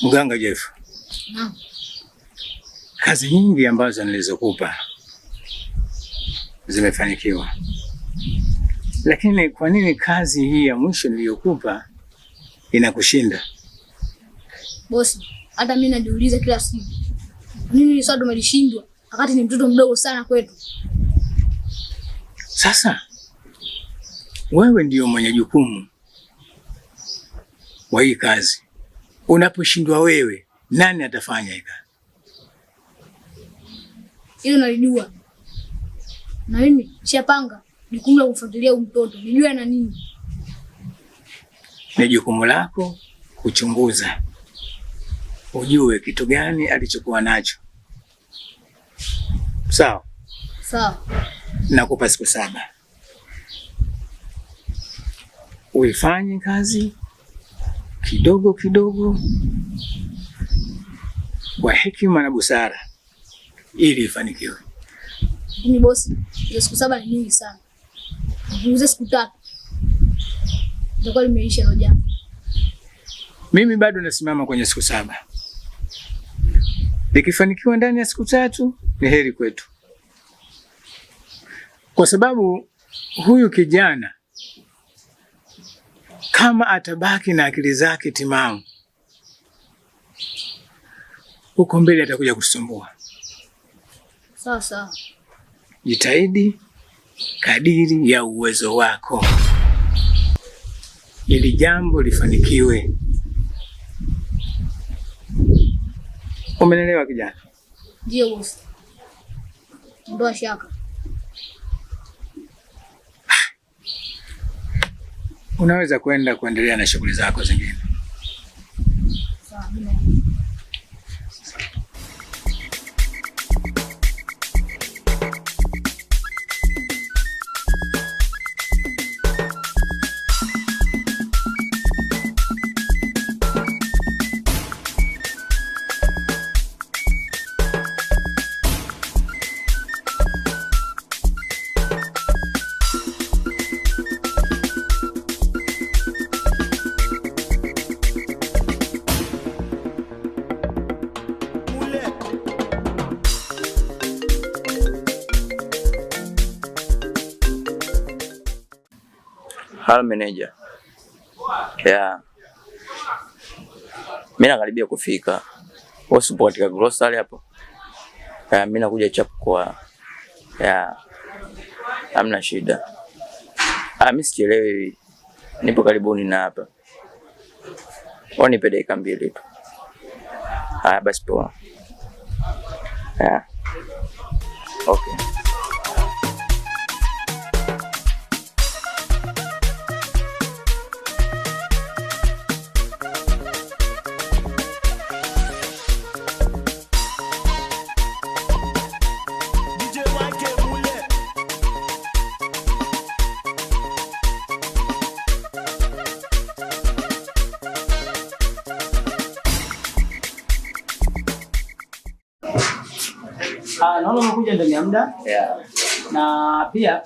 Mganga Jeff. Naam. Kazi nyingi ambazo nilizokupa zimefanikiwa, lakini kwa nini kazi hii ya mwisho niliyokupa inakushinda? Bosi, hata mimi najiuliza kila siku, nini hili swala tumelishindwa wakati ni mtoto mdogo sana kwetu. Sasa wewe ndiyo mwenye jukumu wa hii kazi. Unaposhindwa wewe, nani atafanya hii kazi? Hilo nalijua, na mimi nishapanga jukumu la kumfuatilia huyu mtoto nijue ana nini. Ni jukumu lako kuchunguza, ujue kitu gani alichokuwa nacho. Sawa? Sawa. Nakupa siku 7 uifanye kazi kidogo kidogo kwa hekima na busara ili ifanikiwe. Lakini bosi, hizo siku 7 ni nyingi sana. Nipunguze siku 3 itakuwa limeisha hilo jambo. Mimi bado nasimama kwenye siku 7. Likifanikiwa ndani ya siku 3 ni heri kwetu, kwa sababu huyu kijana kama atabaki na akili zake timamu, huko mbele atakuja kusumbua. Sawa sawa. Jitahidi kadiri ya uwezo wako ili jambo lifanikiwe. Umenielewa kijana? Ndio bosi. Ondoa shaka. Unaweza kwenda kuendelea na shughuli zako zingine. Sawa, mimi naenda. Halo manager. Yeah. Mimi nakaribia kufika. Wewe upo katika grocery hapo? Yeah, mimi nakuja chapu kwa. Yeah. Hamna shida. Mimi sichelewi. Nipo karibuni na hapa. Wewe nipe dakika 2 tu. Haya basi poa. Yeah. Okay. Naona umekuja ndani ya muda. Na pia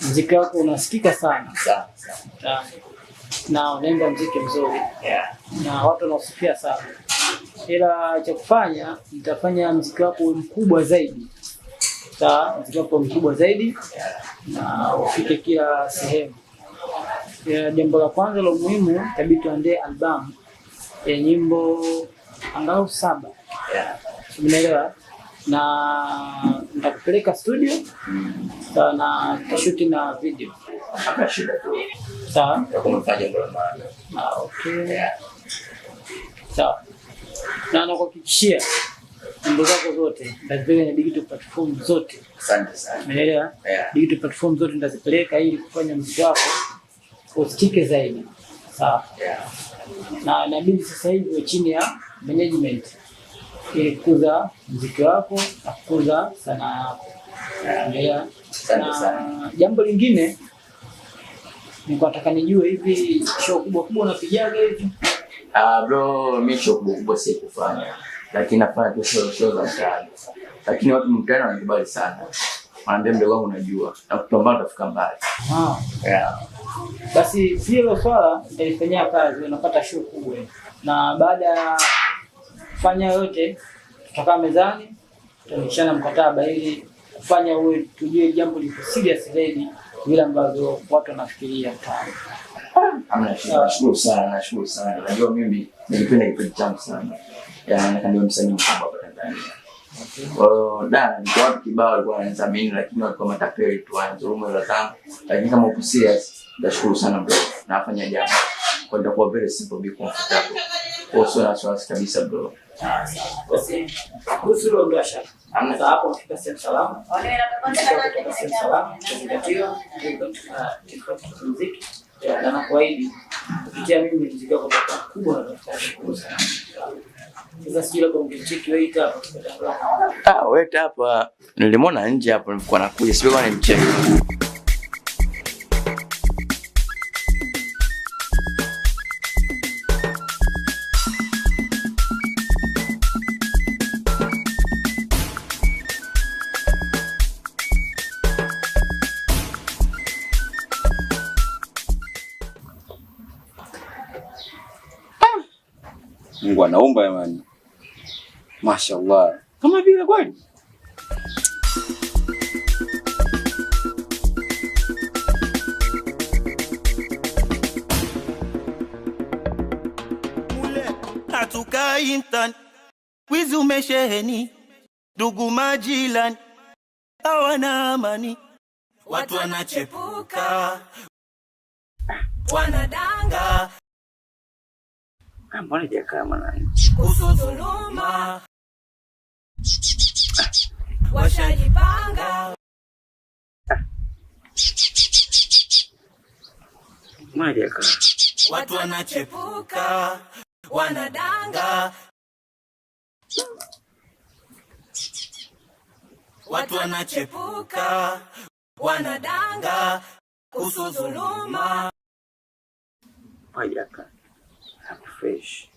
muziki wako unasikika sana. Sana, sana. Na unaimba muziki mzuri. Na watu wanausifia sana. Ila cha kufanya, nitafanya muziki wako uwe mkubwa zaidi. Sawa, muziki wako mkubwa zaidi na ufike kila sehemu. Jambo la kwanza la muhimu, itabidi tuandae albamu ya nyimbo angalau 7. Umeelewa? Na nitakupeleka studio. Sawa, na tutashoot na video. Hamna shida tu. Sawa. Nitakuwa nimefanya jambo la maana. Okay. Sawa. Na nakuhakikishia nyimbo zako zote nitazipeleka kwenye digital platform zote. Asante sana. Umeelewa? Digital platform zote nitazipeleka ili kufanya muziki wako usikike zaidi. Sawa. Na inabidi sasa hivi uwe chini ya management ili kukuza muziki wako na kukuza sanaa yako. Umeelewa? Asante Na sana. jambo lingine nilikuwa nataka nijue hivi show kubwa kubwa unapigaga hivi? Bro, mimi show kubwa kubwa si kufanya. Lakini nafanya tu show za mtaani. Lakini watu mtaani wananikubali sana. Wanaambia mdogo wangu unajua na kupambana utafika mbali. Basi hilo swala nitalifanyia kazi, unapata show kubwa. Na baada ya kufanya yote tutakaa mezani, tutaandikishana mkataba ili kufanya uwe tujue jambo liko serious zaidi vile ambavyo watu wanafikiria mtaani. Hamna shida. Nashukuru sana, nashukuru sana. Najua mimi nilipenda kipindi changu sana. Yaani nataka niwe msanii mkubwa hapa Tanzania. Kwa hiyo da, niko watu kibao walikuwa wananithamini lakini walikuwa matapeli tu wanadhulumu hela zangu. Lakini kama uko serious, nitashukuru sana bro. Nafanya jambo. Kwa nitakuwa very simple, be comfortable. Kwa hiyo sio na wasiwasi kabisa bro. Basi kuhusu hilo ndio shaka. Sasa hapo ukifika sehemu salama, kutoka sehemu salama, utazingatiwa muziki. Na nakuahidi kupitia mimi muziki wako utakuwa mkubwa na utashukuru sana. Sasa sijui labda ungecheki waiter hapa tupate. Ah, waiter hapa nilimwona nje hapo nilikuwa nakuja, sio kama nimcheki. Mungu anaumba jamani. Mashallah. Kama vile kweli. Hatukai mtani, wizi umesheheni, ndugu majirani hawana amani, watu wanachepuka, wanadanga Mbona hajakaa mwanangu? kuhusu dhuluma, washajipanga. Mbona hajakaa? Watu wanachepuka, wanadanga, watu wanachepuka, wanadanga kuhusu dhuluma. Mbona hajakaa? Hapo fresh.